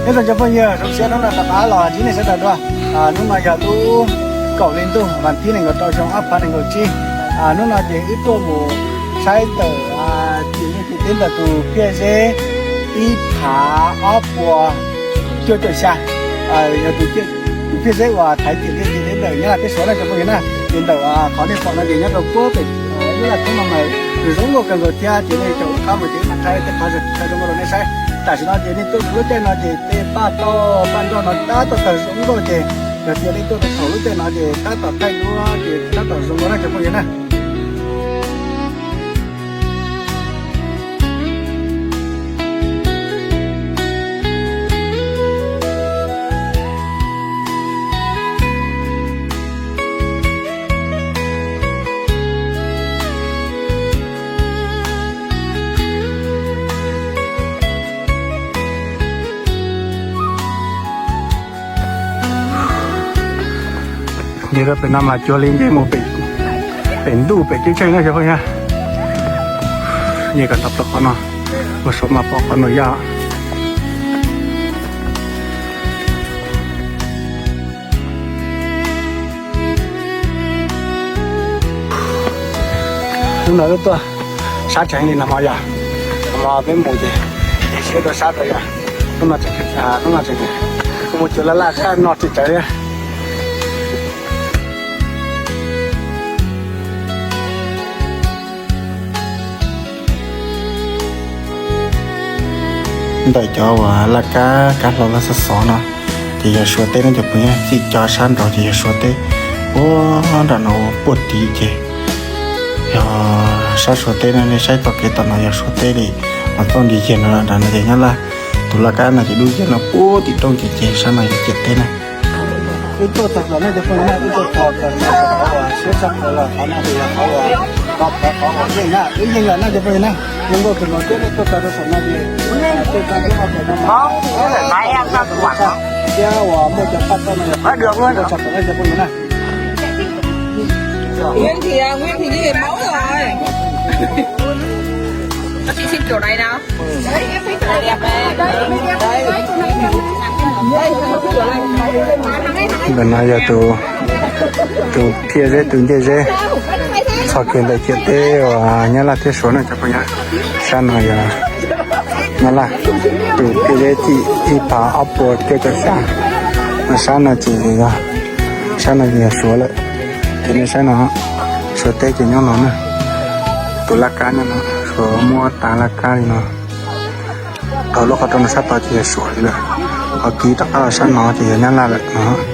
Nyob zoo cov phooj ywg, zoo siab hnub no rov qab los ntsib nej sawv daws dua. Hnub no yog lub kaum hli ntuj vas thib nees nkaum rau xyoo ob phav nees nkaum tsib. Hnub no ces wb tuaj mus saib ntawm tiam liaj tiam teb ntawm tus phiaj zeb ib phav ob puas cuaj caum xya. Yog tus phiaj zeb uas thaiv tiam liaj tiam teb ntawm Nyab Laj thiab Suav na cov phooj ywg na. Ces ntawm qhov nej pom no ces nyob rau puag pem ib laj thoob no mas nws zoo nkauj kawg nkaus thiab ces nej caum qab mus ces wb mam thaij tej qhov zoo zoo rau nej saib. Tam sim no ces nej tuaj lub caij no ces tej paj tauj paj nroj no tab tom tawg zoo nkauj ces yog tias nej tuaj thaum lub caij no ces tab tom thaij duab ces tab tom zoo nkauj na cov phooj ywg na. Nce rau pem no mas cuag li nce mus pem ntuj pem ceeb tsheej na cov phooj ywg. Nce kom tau plaws qhov no, ua saum mas pom qhov Noom Yaj. Hnub no wb tuaj sab tsev li no mas yog, no peb mus ces siab dua sab rau yog, hnub no tseem, hnub no tseem, kuv mus cuag laj laj sab no tsis tsawg li. Ntawm cov uas laj kab kab hlau laj xov xov no ces yog Suav teb no cov phooj ywg, txij cov sab nraud ces yog Suav teb, puag nram no puag tid ces yog sab Suav teb no, nej saib txoj kev tom no yog Suav teb li, mas txoj nti yeg no nram no ces Nyab Laj. Tus laj kab no ces dub yeg no puag tim rooj ces, ces sab no yog ciam teb na. Wb tuaj txog qhov no cov phooj ywg na, wb tuaj txog qhov no, siab tshaj plaws los qhov no ces yog qhov uas, qhov, qhov uas yeej na, wb yeej lawm na cov phooj ywg na. Zoo nkauj kawg nkaus thiab, tuaj txog rau saum no ces, thiab uas muaj cov paj tauj no yog tshaj plaws na cov phooj ywg na. Nguyên thì, à, Nguyên thì như hiến máu rồi. Có chị xin kiểu này nào. Ntawm no yog tus, tus phiaj zeb tus ncej zeb txog kiag ntawm ciam teb uas Nyab Laj thiab Suav na cov phooj ywg. Sab no yog Nyab Laj, tus phiaj zeb txij ib phav ob puas cuaj caum xya. Sab no ces yog, sab no ces yog Suav lawm. Ces nej saib no, Suav teb ces nyob no na. Tus laj kab nyob no, Suav muab tas laj kab li no. Tau lub qhov rooj no sab tod ces yog Suav li lawm. Qhov kiv rov qab los sab no ces yog Nyab Laj lawm no.